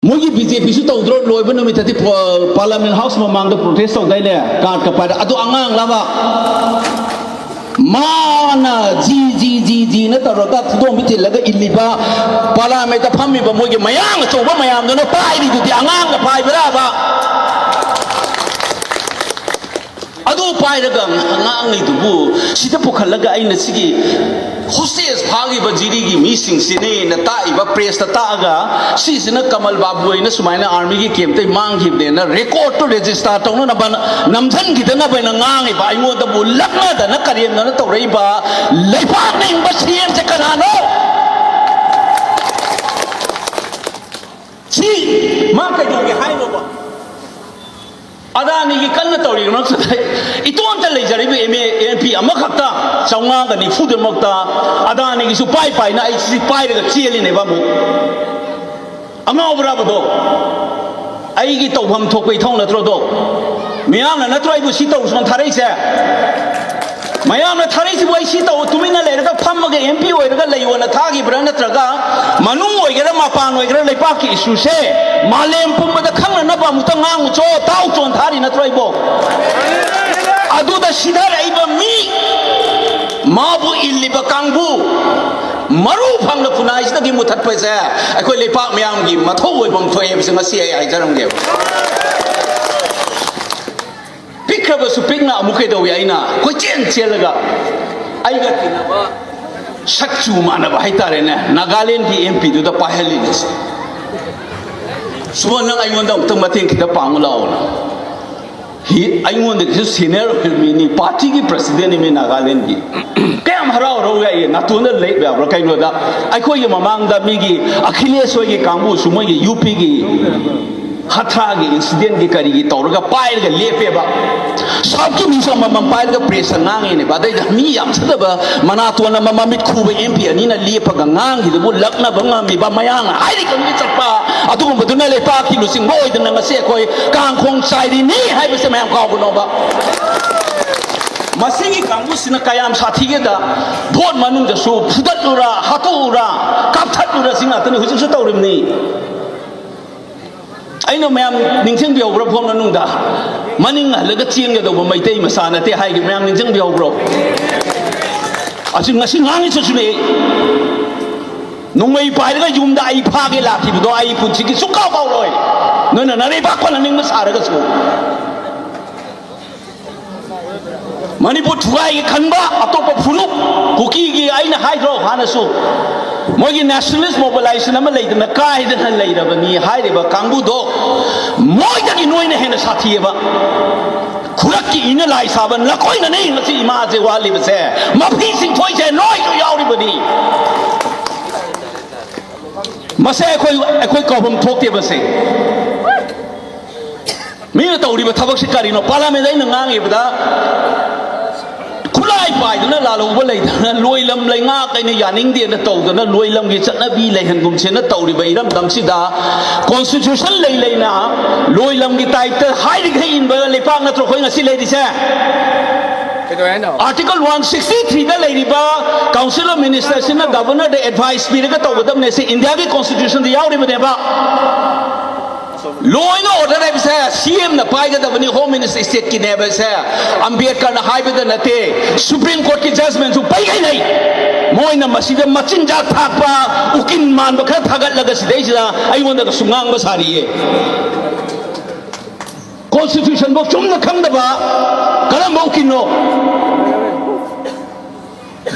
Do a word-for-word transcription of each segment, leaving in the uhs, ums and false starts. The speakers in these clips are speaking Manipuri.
ꯃꯣꯏꯒꯤ ꯕꯤ ꯖꯦ ꯄꯤꯁꯨ ꯇꯧꯗ꯭ꯔꯣ? ꯂꯣꯏꯕ ꯅꯨꯃꯤꯠꯇꯗꯤ ꯄ-, ꯄꯥꯔꯂꯥꯃꯦꯟ ꯍꯥꯎꯁ ꯃꯃꯥꯡꯗ ꯄ꯭ꯔꯣꯇꯦꯁ ꯇꯧꯗꯥꯏꯅꯦ? ꯀꯥꯔꯠꯀ ꯄꯥꯏꯔ꯫ ꯑꯗꯨ ꯑꯉꯥꯡꯂꯕ? ꯃꯥꯅ ꯖꯤ, ꯖꯤ, ꯖꯤ, ꯖꯤꯅ ꯇꯧꯔꯒ ꯈꯨꯗꯣꯝꯕꯤ ꯊꯤꯜꯂꯒ ꯏꯜꯂꯤꯕ ꯄꯥꯔꯂꯥꯃꯦꯟꯗ ꯐꯝꯃꯤꯕ ꯃꯣꯏꯒꯤ ꯃꯌꯥꯡ ꯑꯆꯧꯕ ꯃꯌꯥꯝꯗꯨꯅ ꯄꯥꯏꯔꯤꯗꯨꯗꯤ ꯑꯉꯥꯡꯅ ꯄꯥꯏꯕ꯭ꯔꯥꯕ? ꯑꯗꯨ ꯄꯥꯏꯔꯒ ꯉꯥꯡꯉꯤꯗꯨꯕꯨ, ꯁꯤꯗ ꯄꯨꯈꯠꯂꯒ ꯑꯩꯅ ꯁꯤꯒꯤ ꯍꯣꯁꯇꯦꯖ ꯐꯥꯈꯤꯕ ꯖꯤꯔꯤꯒꯤ ꯃꯤꯁꯤꯡꯁꯤꯅꯦꯅ ꯇꯥꯛꯏꯕ, ꯄ꯭ꯔꯦꯁꯇ ꯇꯥꯛꯑꯒ, ꯁꯤꯁꯤꯅ ꯀꯃꯜ ꯕꯥꯕꯨ ꯑꯩꯅ ꯁꯨꯃꯥꯏꯅ ꯑꯥꯔꯃꯤꯒꯤ ꯀꯦꯝꯞꯇꯩ ꯃꯥꯡꯈꯤꯕꯅꯦꯅ ꯔꯦꯀꯣꯔꯠꯇꯨ ꯔꯦꯖꯤꯁꯇꯥꯔ ꯇꯧꯅꯅꯕ ꯅꯝꯁꯤꯟꯈꯤꯗꯅꯕ ꯑꯩꯅ ꯉꯥꯡꯉꯤꯕ, ꯑꯩꯉꯣꯟꯗꯕꯨ ꯂꯛꯅꯗꯅ ꯀꯔꯦꯝꯅꯅ ꯇꯧꯔꯛꯏꯕ ꯂꯩꯕꯥꯛ ꯅꯤꯡꯕ ꯁꯤ ꯑꯦꯝꯁꯦ ꯀꯅꯥꯅꯣ? ꯁꯤ ꯃꯥ ꯀꯩꯗꯧꯒꯦ ꯍꯥꯏꯅꯣꯕ? ꯑꯗꯥꯅꯤꯒꯤ ꯀꯟꯅ ꯇꯧꯔꯤꯕ ꯃꯔꯛꯁꯤꯗ ꯏꯇꯣꯝꯇ ꯂꯩꯖꯔꯤꯕ ꯑꯦꯝ ꯑꯦ, ꯑꯦꯝ ꯄꯤ ꯑꯃꯈꯛꯇ ꯆꯥꯝꯃꯉꯥꯒ ꯅꯤꯐꯨꯗꯨꯃꯛꯇ ꯑꯗꯥꯅꯤꯒꯤꯁꯨ ꯄꯥꯏ ꯄꯥꯏꯅ ꯑꯩ ꯁꯤ ꯄꯥꯏꯔꯒ ꯆꯦꯜꯂꯤꯅꯦꯕ ꯑꯃꯨꯛ꯫ ꯑꯉꯥꯎꯕ꯭ꯔꯕꯗꯣ? ꯑꯩꯒꯤ ꯇꯧꯐꯝ ꯊꯣꯛꯄ ꯏꯊꯧ ꯅꯠꯇ꯭ꯔꯣꯗꯣ? ꯃꯤꯌꯥꯝꯅ ꯅꯠꯇ꯭ꯔꯣ ꯑꯩꯕꯨ ꯁꯤ ꯇꯧꯁꯣꯅ ꯊꯥꯔꯛꯏꯁꯦ? ꯃꯌꯥꯝꯅ ꯊꯥꯔꯛꯏꯁꯤꯕꯨ ꯑꯩ ꯁꯤ ꯇꯧ, ꯇꯨꯃꯤꯟꯅ ꯂꯩꯔꯒ ꯐꯝꯃꯒ ꯑꯦꯝ ꯄꯤ ꯑꯣꯏꯔꯒ ꯂꯩꯌꯣꯅ ꯊꯥꯈꯤꯕ꯭ꯔꯥ? ꯅꯠꯇ꯭ꯔꯒ ꯃꯅꯨꯡ ꯑꯣꯏꯒꯦꯔꯥ ꯃꯄꯥꯟ ꯑꯣꯏꯒꯦꯔꯥ ꯂꯩꯕꯥꯛꯀꯤ ꯏꯁꯨꯁꯦ ꯃꯥꯂꯦꯝ ꯄꯨꯝꯕꯗ ꯈꯪꯅꯅꯕ ꯑꯃꯨꯛꯇ ꯉꯥꯡꯉꯨꯆꯣ, ꯇꯥꯎꯆꯣꯅ ꯊꯥꯔꯤ ꯅꯠꯇ꯭ꯔꯣ ꯑꯩꯕꯣ? ꯑꯗꯨꯗ ꯁꯤꯊꯔꯛꯏꯕ ꯃꯤ, ꯃꯥꯕꯨ ꯏꯜꯂꯤꯕ ꯀꯥꯡꯕꯨ, ꯃꯔꯨ ꯐꯪꯅ ꯈꯨꯟꯅꯥꯏꯁꯤꯗꯒꯤ ꯃꯨꯊꯠꯄꯁꯦ ꯑꯩꯈꯣꯏ ꯂꯩꯄꯥꯛ ꯃꯤꯌꯥꯝꯒꯤ ꯃꯊꯧ ꯑꯣꯏꯐꯝ ꯊꯣꯛꯑꯦ ꯍꯥꯏꯕꯁꯦ ꯉꯁꯤ ꯑꯩ ꯍꯥꯏꯖꯔꯝꯒꯦꯕ꯫ ꯄꯤꯛꯈ꯭ꯔꯕꯁꯨ ꯄꯤꯛꯅ ꯑꯃꯨꯛ ꯀꯩꯗꯧꯏ? ꯑꯩꯅ ꯀꯣꯏꯆꯦꯟ ꯆꯦꯜꯂꯒ ꯑꯩꯒ ꯇꯤꯟꯅꯕ ꯁꯛꯆꯨ ꯃꯥꯟꯅꯕ ꯍꯥꯏꯇꯥꯔꯦꯅꯦ, ꯅꯥꯒꯥꯂꯦꯟꯒꯤ ꯑꯦꯝ ꯄꯤꯗꯨꯗ ꯄꯥꯏꯍꯜꯂꯤꯅꯦ꯫ ꯁꯨꯃꯟ, ꯅꯪ ꯑꯩꯉꯣꯟꯗ ꯑꯃꯨꯛꯇꯪ ꯃꯇꯦꯡ ꯈꯤꯇ ꯄꯥꯡꯉꯨ ꯂꯥꯛꯑꯣꯅ꯫ ꯍꯤ-, ꯑꯩꯉꯣꯟꯗꯒꯤꯁꯨ ꯁꯦꯅꯤꯌꯔ ꯑꯣꯏꯕ ꯃꯤꯅꯤ, ꯄꯥꯔꯇꯤꯒꯤ ꯄ꯭ꯔꯁꯤꯗꯦꯟꯅꯤ ꯃꯤ ꯅꯥꯒꯥꯂꯦꯟꯒꯤ꯫ ꯀꯌꯥꯝ ꯍꯔꯥꯎ ꯍꯔꯥꯎ ꯌꯥꯏꯌꯦ, ꯅꯥꯇꯣꯟꯗ ꯂꯦꯞ ꯌꯥꯕ꯭ꯔꯥ? ꯀꯩꯅꯣꯗ ꯑꯩꯈꯣꯏꯒꯤ ꯃꯃꯥꯡꯗ ꯃꯤꯒꯤ ꯑꯈꯤꯂꯦꯁ ꯍꯣꯏꯒꯤ ꯀꯥꯡꯕꯨꯁꯨ, ꯃꯣꯏꯒꯤ ꯌꯨ ꯄꯤꯒꯤ ꯍꯊ꯭ꯔꯥꯒꯤ ꯏꯟꯁꯤꯗꯦꯟꯒꯤ ꯀꯔꯤꯒꯤ ꯇꯧꯔꯒ ꯄꯥꯏꯔꯒ ꯂꯦꯞꯄꯦꯕ꯫ ꯁꯥꯎꯠꯀꯤ ꯃꯤꯁꯨ ꯑꯃꯃꯝ ꯄꯥꯏꯔꯒ ꯄ꯭ꯔꯦꯁꯇ ꯉꯥꯡꯉꯤꯅꯦꯕ꯫ ꯑꯗꯩꯗ ꯃꯤ ꯌꯥꯝ ꯆꯠꯇꯕ ꯃꯅꯥꯇꯣꯟ ꯑꯃ ꯃꯃꯤꯠ ꯈꯨꯕ ꯑꯦꯝ ꯄꯤ ꯑꯅꯤꯅ ꯂꯦꯞꯄꯒ ꯉꯥꯡꯈꯤꯗꯨꯕꯨ ꯂꯛꯅꯕ ꯉꯝꯃꯤꯕ, ꯃꯌꯥꯡꯅ ꯍꯥꯏꯔꯤꯈꯩ ꯆꯠꯄ, ꯑꯗꯨꯒꯨꯝꯕꯗꯨꯅ ꯂꯩꯄꯥꯛꯀꯤ ꯂꯨꯆꯤꯡꯕ ꯑꯣꯏꯗꯅ ꯉꯁꯤ ꯑꯩꯈꯣꯏ ꯀꯥꯡꯈꯣꯡ ꯆꯥꯏꯔꯤꯅꯤ ꯍꯥꯏꯕꯁꯦ ꯃꯌꯥꯝ ꯀꯥꯎꯒꯅꯣꯕ꯫ ꯃꯁꯤꯒꯤ ꯀꯥꯡꯕꯨꯁꯤꯅ ꯀꯌꯥꯝ ꯁꯥꯊꯤꯒꯦꯗ, ꯚꯣꯠ ꯃꯅꯨꯡꯗꯁꯨ ꯐꯨꯗꯠꯂꯨꯔꯥ, ꯍꯥꯠꯇꯣꯛꯎꯔꯥ, ꯀꯥꯞꯊꯠꯂꯨꯔꯥ, ꯁꯤ ꯉꯥꯛꯇꯅꯤ ꯍꯧꯖꯤꯛꯁꯨ ꯇꯧꯔꯤꯕꯅꯤ꯫ ꯑꯩꯅ ꯃꯌꯥꯝ ꯅꯤꯡꯁꯤꯡꯕꯤꯍꯧꯕ꯭ꯔꯥ ꯐꯣꯝ ꯃꯅꯨꯡꯗ? ꯃꯅꯤꯡ ꯍꯜꯂꯒ ꯆꯦꯟꯒꯗꯧꯕ ꯃꯩꯇꯩ ꯃꯆꯥ ꯅꯠꯇꯦ ꯍꯥꯏꯒꯤ ꯃꯌꯥꯝ ꯅꯤꯡꯁꯤꯡꯕꯤꯍꯧꯕ꯭ꯔꯣ? ꯑꯁꯤ ꯉꯁꯤ ꯉꯥꯡꯉꯤꯁꯤꯁꯨꯅꯦ꯫ ꯅꯣꯡꯃꯩ ꯄꯥꯏꯔꯒ ꯌꯨꯝꯗ ꯑꯩ ꯐꯥꯒꯦ ꯂꯥꯛꯈꯤꯕꯗꯣ ꯑꯩ ꯄꯨꯟꯁꯤꯒꯤ ꯁꯨꯡꯀꯥꯎ ꯀꯥꯎꯔꯣꯏ꯫ ꯅꯣꯏꯅ ꯅꯔꯩꯕꯥꯛ ꯀꯣꯜꯍꯟꯅꯤꯡꯕ ꯁꯥꯔꯒꯁꯨ꯫ ꯃꯅꯤꯄꯨꯔ ꯊꯨꯒꯥꯏꯒꯦ ꯈꯟꯕ ꯑꯇꯣꯞꯄ ꯐꯨꯔꯨꯞ, ꯀꯨꯀꯤꯒꯤ ꯑꯩꯅ ꯍꯥꯏꯗ꯭ꯔꯣ ꯍꯥꯟꯅꯁꯨ, ꯃꯣꯏꯒꯤ nationalist mobilization ꯑꯃ ꯂꯩꯗꯅ ꯀꯥꯏꯗꯅ ꯂꯩꯔꯕꯅꯤ ꯍꯥꯏꯔꯤꯕ ꯀꯥꯡꯕꯨꯗꯣ, ꯃꯣꯏꯗꯒꯤ ꯅꯣꯏꯅ ꯍꯦꯟꯅ ꯁꯥꯊꯤꯑꯕ꯫ ꯈꯨꯔꯛꯀꯤ ꯏꯅ ꯂꯥꯏ ꯁꯥꯕ ꯅꯈꯣꯏꯅꯅꯦ ꯉꯁꯤ ꯏꯃꯥꯁꯦ ꯋꯥꯍꯜꯂꯤꯕꯁꯦ, ꯃꯐꯤ ꯆꯤꯡꯊꯣꯛꯏꯁꯦ ꯅꯣꯏꯁꯨ ꯌꯥꯎꯔꯤꯕꯅꯤ꯫ ꯃꯁꯦ ꯑꯩꯈꯣꯏ, ꯑꯩꯈꯣꯏ ꯀꯧꯐꯝ ꯊꯣꯛꯇꯦ ꯃꯁꯦ꯫ ꯃꯤꯅ ꯇꯧꯔꯤꯕ ꯊꯕꯛꯁꯤ ꯀꯔꯤꯅꯣ? ꯄꯥꯔꯂꯥꯃꯦꯟꯗ ꯑꯩꯅ ꯉꯥꯡꯉꯤꯕꯗ ꯈꯨꯠꯂꯥꯏ ꯄꯥꯏꯗꯅ ꯂꯥꯜꯍꯧꯕ ꯂꯩꯗꯅ ꯂꯣꯏꯂꯝ ꯂꯩꯉꯥꯛ ꯑꯩꯅ ꯌꯥꯅꯤꯡꯗꯦꯅ ꯇꯧꯗꯅ ꯂꯣꯏꯂꯝꯒꯤ ꯆꯠꯅꯕꯤ ꯂꯩꯍꯟꯒꯨꯝꯁꯦꯅ ꯇꯧꯔꯤꯕ ꯏꯔꯝꯗꯝꯁꯤꯗ constitution ꯂꯩ ꯂꯩꯅ ꯂꯣꯏꯂꯝꯒꯤ type ꯇ ꯍꯥꯏꯔꯤꯈꯩ ꯏꯟꯕ ꯂꯩꯄꯥꯛ ꯅꯠꯇ꯭ꯔꯣ ꯑꯩꯈꯣꯏ ꯉꯁꯤ ꯂꯩꯔꯤꯁꯦ? Article one sixty three ꯗ ꯂꯩꯔꯤꯕ Council of Minister ꯁꯤꯅ Governor ꯗ advice ꯄꯤꯔꯒ ꯇꯧꯒꯗꯕꯅꯦ꯫ ꯁꯤ ꯏꯟꯗꯤꯌꯥꯒꯤ constitution the ꯌꯥꯎꯔꯤꯕꯅꯦꯕ꯫ Law and order ꯍꯥꯏꯕꯁꯦ C M ꯅ ꯄꯥꯏꯒꯗꯕꯅꯤ, Home Minister state ꯀꯤꯅꯦꯕꯁꯦ꯫ ꯑꯝꯕꯦꯗꯀꯔꯅ ꯍꯥꯏꯕꯗ ꯅꯠꯇꯦ, Supreme Court ꯀꯤ judgment ꯁꯨ ꯄꯩꯒꯩ ꯂꯩ꯫ ꯃꯣꯏꯅ ꯃꯁꯤꯗ ꯃꯆꯤꯟꯖꯥꯛ ꯊꯥꯛꯄ, ꯎꯀꯤꯟ ꯃꯥꯟꯕ ꯈꯔ ꯊꯥꯒꯠꯂꯒ ꯁꯤꯗꯩꯁꯤꯗ ꯑꯩꯉꯣꯟꯗꯒꯁꯨ ꯉꯥꯡꯕ ꯁꯥꯔꯤꯌꯦ꯫ Constitution ꯐꯥꯎ ꯆꯨꯝꯅ ꯈꯪꯗꯕ ꯀꯔꯝꯕ ꯎꯀꯤꯜꯅꯣ?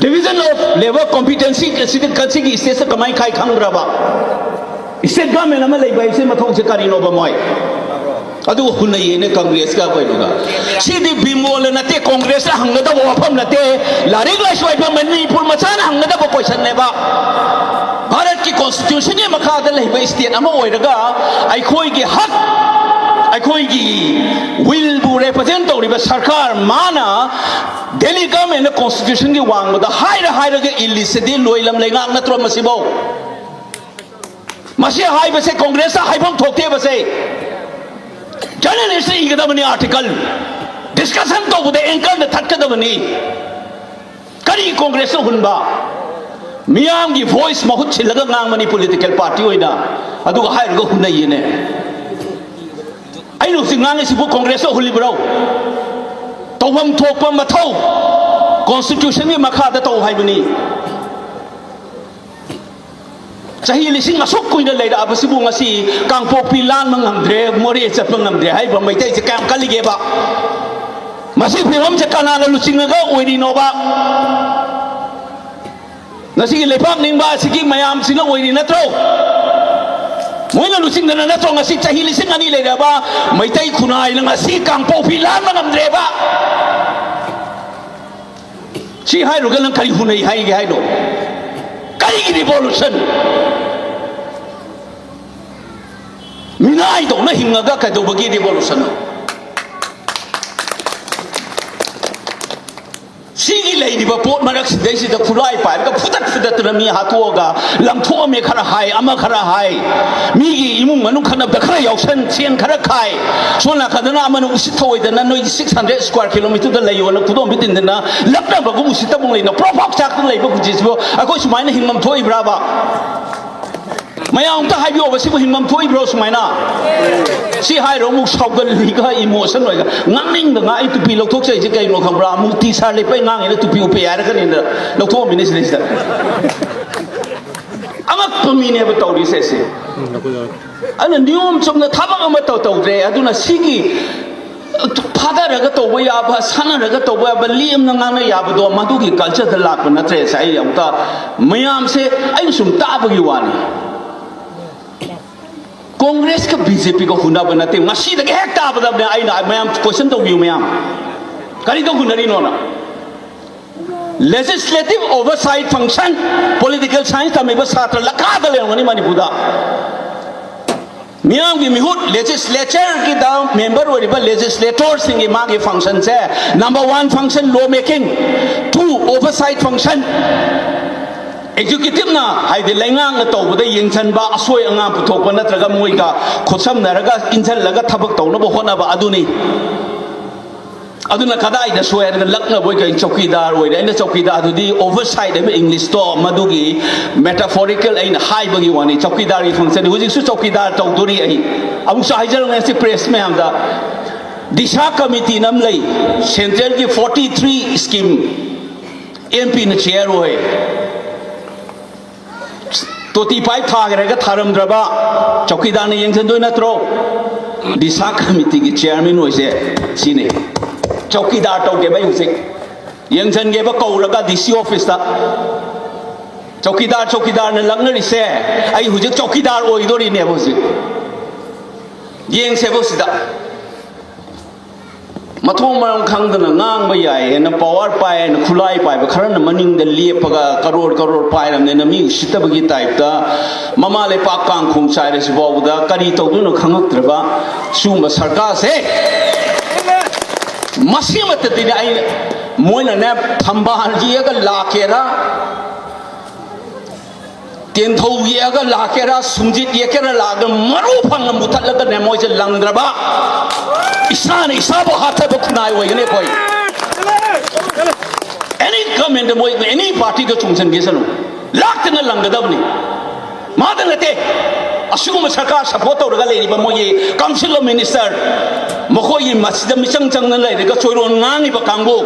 Division of Labour Competency CD ꯀꯟꯁꯤꯒꯤ state ꯇ ꯀꯃꯥꯏꯅ ꯈꯥꯏ ꯈꯪꯗ꯭ꯔꯕ? State government ꯑꯃ ꯂꯩꯕ ꯍꯥꯏꯁꯦ ꯃꯊꯧꯁꯦ ꯀꯔꯤꯅꯣꯕ ꯃꯣꯏ? ꯑꯗꯨꯒ ꯍꯨꯟꯅꯩꯌꯦꯅꯦ Congress ꯀ ꯑꯩꯈꯣꯏꯗꯨꯒ꯫ ꯁꯤꯗꯤ ꯕꯤꯃꯣꯜꯅ ꯅꯠꯇꯦ, Congress ꯅ ꯍꯪꯒꯗꯕ ꯋꯥꯐꯝ ꯅꯠꯇꯦ, ꯂꯥꯏꯔꯤꯛ ꯂꯥꯏꯁꯨ ꯍꯩꯕ ꯃꯅꯤꯄꯨꯔ ꯃꯆꯥꯅ ꯍꯪꯒꯗꯕ question ꯅꯦꯕ꯫ ꯚꯥꯔꯠꯀꯤ constitution ꯒꯤ ꯃꯈꯥꯗ ꯂꯩꯕ state ꯑꯃ ꯑꯣꯏꯔꯒ ꯑꯩꯈꯣꯏꯒꯤ ꯍꯛ, ꯑꯩꯈꯣꯏꯒꯤ will ꯕꯨ represent ꯇꯧꯔꯤꯕ ꯁꯔꯀꯥꯔ ꯃꯥꯅ Delhi government ꯅ constitution ꯒꯤ ꯋꯥꯡꯃꯗ ꯍꯥꯏꯔ ꯍꯥꯏꯔꯒ ꯏꯜꯂꯤꯁꯤꯗꯤ ꯂꯣꯏꯂꯝ ꯂꯩꯉꯥꯛ ꯅꯠꯇ꯭ꯔꯣ ꯃꯁꯤꯕꯧ? ꯃꯁꯤ ꯍꯥꯏꯕꯁꯦ Congress ꯇ ꯍꯥꯏꯐꯝ ꯊꯣꯛꯇꯦꯕꯁꯦ꯫ Journalist ꯅ ꯏꯒꯗꯕꯅꯤ article꯫ Discussion ꯇꯧꯕꯗ anchor ꯅ ꯊꯠꯀꯗꯕꯅꯤ꯫ ꯀꯔꯤ Congress ꯅ ꯍꯨꯟꯕ? ꯃꯤꯌꯥꯝꯒꯤ voice ꯃꯍꯨꯠ ꯁꯤꯜꯂꯒ ꯉꯥꯡꯕꯅꯤ political party ꯑꯣꯏꯅ, ꯑꯗꯨꯒ ꯍꯥꯏꯔꯒ ꯍꯨꯟꯅꯩꯌꯦꯅꯦ꯫ ꯑꯩꯅ ꯍꯧꯖꯤꯛ ꯉꯥꯡꯉꯤꯁꯤꯕꯨ ꯀꯣꯡꯒ꯭ꯔꯦꯁꯇ ꯍꯨꯜꯂꯤꯕ꯭ꯔꯣ? ꯇꯧꯐꯝ ꯊꯣꯛꯄ ꯃꯊꯧ ꯀꯣꯟꯁꯇꯤꯇ꯭ꯌꯨꯁꯟꯒꯤ ꯃꯈꯥꯗ ꯇꯧ ꯍꯥꯏꯕꯅꯤ꯫ ꯆꯍꯤ ꯂꯤꯁꯤꯡ ꯑꯁꯨꯛ ꯀꯨꯏꯅ ꯂꯩꯔꯛꯑꯕꯁꯤꯕꯨ ꯉꯁꯤ ꯀꯥꯡꯄꯣꯛꯄꯤ ꯂꯥꯟꯕ ꯉꯝꯗ꯭ꯔꯦ, ꯃꯣꯔꯦ ꯆꯠꯄ ꯉꯝꯗ꯭ꯔꯦ ꯍꯥꯏꯔꯤꯕ ꯃꯩꯇꯩꯁꯦ ꯀꯌꯥꯝ ꯀꯜꯂꯤꯒꯦꯕ? ꯃꯁꯤ ꯐꯤꯕꯝꯁꯦ ꯀꯅꯥꯅ ꯂꯨꯆꯤꯡꯉꯒ ꯑꯣꯏꯔꯤꯅꯣꯕ? ꯉꯁꯤꯒꯤ ꯂꯩꯄꯥꯛ ꯅꯤꯡꯕ ꯑꯁꯤꯒꯤ ꯃꯌꯥꯝꯁꯤꯅ ꯑꯣꯏꯔꯤ ꯅꯠꯇ꯭ꯔꯣ? ꯃꯣꯏꯅ ꯂꯨꯆꯤꯡꯗꯅ ꯅꯠꯇ꯭ꯔꯣ ꯉꯁꯤ ꯆꯍꯤ ꯂꯤꯁꯤꯡ ꯑꯅꯤ ꯂꯩꯔꯕ ꯃꯩꯇꯩ ꯈꯨꯟꯅꯥꯏꯅ ꯉꯁꯤ ꯀꯥꯡꯄꯣꯛꯄꯤ ꯂꯥꯟꯕ ꯉꯝꯗ꯭ꯔꯦꯕ? ꯁꯤ ꯍꯥꯏꯔꯨꯔꯒ ꯅꯪ ꯀꯔꯤ ꯍꯨꯟꯅꯩ ꯍꯥꯏꯒꯦ ꯍꯥꯏꯅꯣ? ꯀꯔꯤꯒꯤ ꯔꯤꯚꯣꯂꯨꯁꯟ? ꯃꯤꯅꯥꯏꯗꯧꯅ ꯍꯤꯡꯉꯒ ꯀꯩꯗꯧꯕꯒꯤ ꯔꯤꯚꯣꯂꯨꯁꯟꯅꯣ? ꯁꯤꯒꯤ ꯂꯩꯔꯤꯕ ꯄꯣꯠ ꯃꯔꯛꯁꯤꯗꯩꯁꯤꯗ ꯈꯨꯠꯂꯥꯏ ꯄꯥꯏꯔꯒ ꯐꯨꯗꯠ ꯐꯨꯗꯠꯇꯅ ꯃꯤ ꯍꯥꯠꯇꯣꯛꯑꯒ ꯂꯪꯊꯣꯛꯑꯝꯃꯦ ꯈꯔ ꯍꯥꯏ, ꯑꯃ ꯈꯔ ꯍꯥꯏ, ꯃꯤꯒꯤ ꯏꯃꯨꯡ ꯃꯅꯨꯡ ꯈꯠꯅꯕꯗ ꯈꯔ ꯌꯥꯎꯁꯟ, ꯁꯦꯟ ꯈꯔ ꯈꯥꯏ, ꯁꯣꯝ ꯅꯥꯀꯟꯗꯅ ꯑꯃꯅ ꯎꯁꯤꯠ ꯊꯧꯑꯣꯏꯗꯅ ꯅꯣꯏꯒꯤ six hundred square kilometer ꯗ ꯂꯩꯌꯣꯅ ꯈꯨꯗꯣꯝꯕꯤ ꯇꯤꯟꯗꯅ ꯂꯛꯅꯕꯒꯨꯝ ꯎꯁꯤꯠꯇꯕ ꯂꯩꯅ ꯄ꯭ꯔꯣꯛ ꯄ꯭ꯔꯣꯛ ꯆꯥꯛꯇꯅ ꯂꯩꯕ ꯄꯨꯟꯁꯤꯁꯤꯕꯨ ꯑꯩꯈꯣꯏ ꯁꯨꯃꯥꯏꯅ ꯍꯤꯡꯐꯝ ꯊꯣꯛꯏꯕ꯭ꯔꯥꯕ? ꯃꯌꯥꯝ ꯑꯝꯇ ꯍꯥꯏꯕꯤꯌꯣꯕ, ꯁꯤꯕꯨ ꯍꯤꯡꯐꯝ ꯊꯣꯛꯏꯕ꯭ꯔꯣ ꯁꯨꯃꯥꯏꯅ? ꯁꯤ ꯍꯥꯏꯔꯣ, ꯑꯃꯨꯛ ꯁꯥꯎꯒꯜꯂꯤꯒ ꯏꯃꯣꯁꯟ ꯑꯣꯏꯒ ꯉꯥꯡꯅꯤꯡꯗ ꯉꯥꯡ꯫ ꯑꯩ ꯇꯨꯄꯤ ꯂꯧꯊꯣꯛꯆꯩꯁꯦ ꯀꯩꯅꯣ ꯈꯪꯕ꯭ꯔꯥ? ꯑꯃꯨꯛ ꯇꯤ ꯁꯥꯔ ꯂꯤꯠꯄꯩ ꯉꯥꯡꯉꯤꯅ ꯇꯨꯄꯤ ꯎꯞꯄꯦ ꯍꯥꯏꯔꯛꯀꯅꯤꯅ ꯂꯧꯊꯣꯛꯑꯝꯃꯤꯅꯦ ꯁꯤꯗꯩꯁꯤꯗ꯫ ꯑꯉꯛꯄ ꯃꯤꯅꯦꯕ ꯇꯧꯔꯤꯁꯦ ꯑꯩꯁꯦ꯫ ꯑꯗꯨꯅ ꯅꯤꯌꯣꯝ ꯆꯨꯝꯅ ꯊꯕꯛ ꯑꯃ ꯇꯧ ꯇꯧꯗ꯭ꯔꯦ꯫ ꯑꯗꯨꯅ ꯁꯤꯒꯤ ꯐꯥꯗꯔꯒ ꯇꯧꯕ ꯌꯥꯕ, ꯁꯥꯟꯅꯔꯒ ꯇꯧꯕ ꯌꯥꯕ, ꯂꯦꯝꯅ ꯉꯥꯡꯅ ꯌꯥꯕꯗꯣ ꯃꯗꯨꯒꯤ ꯀꯜꯆꯔꯗ ꯂꯥꯛꯄ ꯅꯠꯇ꯭ꯔꯦ꯫ ꯁꯦ ꯑꯩ ꯑꯃꯨꯛꯇ ꯃꯌꯥꯝꯁꯦ ꯑꯩꯅ ꯁꯨꯝ ꯇꯥꯕꯒꯤ ꯋꯥꯅꯤ꯫ ꯀꯣꯡꯒ꯭ꯔꯦꯁꯀ ꯕꯤ ꯖꯦ ꯄꯤꯒ ꯍꯨꯟꯅꯕ ꯅꯠꯇꯦ꯫ ꯉꯁꯤꯗꯒꯤ ꯍꯦꯛ ꯇꯥꯕꯗꯅꯦ ꯑꯩꯅ ꯃꯌꯥꯝ ꯀꯣꯏꯁꯟ ꯇꯧꯕꯤꯌꯨ ꯃꯌꯥꯝ꯫ ꯀꯔꯤꯗ ꯍꯨꯟꯅꯔꯤꯅꯣꯅ? Legislative Oversight Function, political science ꯇꯝꯃꯤꯕ ꯁꯥꯇ꯭ꯔ ꯂꯈꯥꯗ ꯂꯩꯔꯝꯒꯅꯤ ꯃꯅꯤꯄꯨꯔꯗ꯫ ꯃꯤꯌꯥꯝꯒꯤ ꯃꯤꯍꯨꯠ, ꯂꯦꯖꯤꯁꯂꯦꯆꯔꯒꯤꯗ ꯃꯦꯝꯕꯔ ꯑꯣꯏꯔꯤꯕ ꯂꯦꯖꯤꯁꯂꯦꯇꯣꯔꯁꯤꯡꯒꯤ ꯃꯥꯒꯤ ꯐꯪꯁꯟꯁꯦ, number one function law making, two oversight function, ꯑꯦꯛꯖꯤꯀ꯭ꯌꯨꯇꯤꯞꯅ ꯍꯥꯏꯗꯤ ꯂꯩꯉꯥꯛꯅ ꯇꯧꯕꯗ ꯌꯦꯡꯁꯤꯟꯕ, ꯑꯁꯣꯏ ꯑꯉꯥꯝ ꯄꯨꯊꯣꯛꯄ ꯅꯠꯇ꯭ꯔꯒ ꯃꯣꯏꯒ ꯈꯨꯠꯁꯝꯅꯔꯒ ꯏꯟꯁꯤꯜꯂꯒ ꯊꯕꯛ ꯇꯧꯅꯕ ꯍꯣꯠꯅꯕ ꯑꯗꯨꯅꯤ꯫ ꯑꯗꯨꯅ ꯀꯗꯥꯏꯗ ꯁꯣꯏ ꯍꯥꯏꯔꯒ ꯂꯛꯅꯕꯣꯏ ꯀꯩ ꯆꯧꯀꯤꯗꯥꯔ ꯑꯣꯏꯔꯦ꯫ ꯑꯩꯅ ꯆꯧꯀꯤꯗꯥꯔ ꯑꯗꯨꯗꯤ oversight ꯍꯥꯏꯕ English ꯇꯣ, ꯃꯗꯨꯒꯤ metaphorical ꯑꯩꯅ ꯍꯥꯏꯕꯒꯤ ꯋꯥꯅꯤ꯫ ꯆꯧꯀꯤꯗꯥꯔꯒꯤ function ꯍꯧꯖꯤꯛꯁꯨ ꯆꯧꯀꯤꯗꯥꯔ ꯇꯧꯗꯣꯔꯤ꯫ ꯑꯩ ꯑꯃꯨꯛꯁꯨ ꯍꯥꯏꯖꯔꯝꯒꯦ ꯉꯁꯤ press ꯃꯌꯥꯝꯗ, ꯗꯤꯁꯥ committee ꯅ ꯑꯃ ꯂꯩ, central ꯒꯤ forty three scheme MP ꯅ chair ꯑꯣꯏ꯫ ꯇꯣꯇꯤ pipe ꯊꯥꯈ꯭ꯔꯒ ꯊꯥꯔꯝꯗ꯭ꯔꯕ ꯆꯧꯀꯤꯗꯥꯔꯅ ꯌꯦꯡꯁꯤꯟꯗꯣꯏ ꯅꯠꯇ꯭ꯔꯣ? ꯗꯤꯁꯥ committee ꯒꯤ chairman ꯑꯣꯏꯁꯦ ꯁꯤꯅꯤ꯫ ꯆꯧꯀꯤꯗꯥꯔ ꯇꯧꯒꯦꯕ ꯑꯩ ꯍꯧꯖꯤꯛ꯫ ꯌꯦꯡꯁꯤꯟꯒꯦꯕ ꯀꯧꯔꯒ DC office ꯇ꯫ ꯆꯧꯀꯤꯗꯥꯔ, ꯆꯧꯀꯤꯗꯥꯔꯅ ꯂꯛꯅꯔꯤꯁꯦ, ꯑꯩ ꯍꯧꯖꯤꯛ ꯆꯧꯀꯤꯗꯥꯔ ꯑꯣꯏꯗꯣꯔꯤꯅꯦꯕ ꯍꯧꯖꯤꯛ꯫ ꯌꯦꯡꯁꯦꯕ ꯁꯤꯗ꯫ ꯃꯊꯣꯡ ꯃꯔꯝ ꯈꯪꯗꯅ ꯉꯥꯡꯕ ꯌꯥꯏ ꯍꯥꯏꯅ power ꯄꯥꯏ ꯍꯥꯏꯅ ꯈꯨꯠꯂꯥꯏ ꯄꯥꯏꯕ ꯈꯔꯅ ꯃꯅꯤꯡꯗ ꯂꯦꯞꯄꯒ ꯀꯔꯣꯔ ꯀꯔꯣꯔ ꯄꯥꯏꯔꯕꯅꯤꯅ ꯃꯤ ꯎꯁꯤꯠꯇꯕꯒꯤ type ꯇ ꯃꯃꯥ ꯂꯩꯄꯥꯛ ꯀꯥꯡꯈꯣꯡ ꯆꯥꯏꯔꯁꯤ ꯐꯥꯎꯕꯗ ꯀꯔꯤ ꯇꯧꯗꯣꯏꯅꯣ ꯈꯪꯉꯛꯇ꯭ꯔꯕ ꯁꯤꯒꯨꯝꯕ ꯁꯔꯀꯥꯔꯁꯦ, ꯃꯁꯤꯃꯛꯇꯗꯤꯅꯦ ꯑꯩ, ꯃꯣꯏꯅꯅꯦ ꯊꯝꯕꯥꯜ ꯌꯦꯛꯑꯒ ꯂꯥꯛꯀꯦꯔꯥ, ꯇꯦꯟꯊꯧ ꯌꯦꯛꯑꯒ ꯂꯥꯛꯀꯦꯔꯥ, ꯁꯨꯝꯖꯤꯠ ꯌꯦꯛꯀꯦꯔꯥ ꯂꯥꯛꯑꯒ ꯃꯔꯨ ꯐꯪꯅ ꯃꯨꯊꯠꯂꯒꯅꯦ ꯃꯣꯏꯁꯦ ꯂꯪꯗ꯭ꯔꯕ, ꯏꯁꯥꯅ ꯏꯁꯥꯕꯨ ꯍꯥꯠꯊꯕ ꯈꯨꯟꯅꯥꯏ ꯑꯣꯏꯒꯅꯤ ꯑꯩꯈꯣꯏ꯫ Any government ꯗ ꯃꯣꯏ any party ꯗ ꯆꯣꯡꯁꯤꯟꯒꯦꯁꯅꯨ, ꯂꯥꯛꯇꯅ ꯂꯪꯒꯗꯕꯅꯤ꯫ ꯃꯥꯗ ꯅꯠꯇꯦ, ꯑꯁꯤꯒꯨꯝꯕ ꯁꯔꯀꯥꯔ support ꯇꯧꯔꯒ ꯂꯩꯔꯤꯕ ꯃꯣꯏꯒꯤ Council of Minister, ꯃꯈꯣꯏꯒꯤ ꯃꯁꯤꯗ ꯃꯤꯆꯪ ꯆꯪꯅ ꯂꯩꯔꯒ ꯆꯣꯏꯔꯣꯟ ꯉꯥꯡꯉꯤꯕ ꯀꯥꯡꯕꯨ,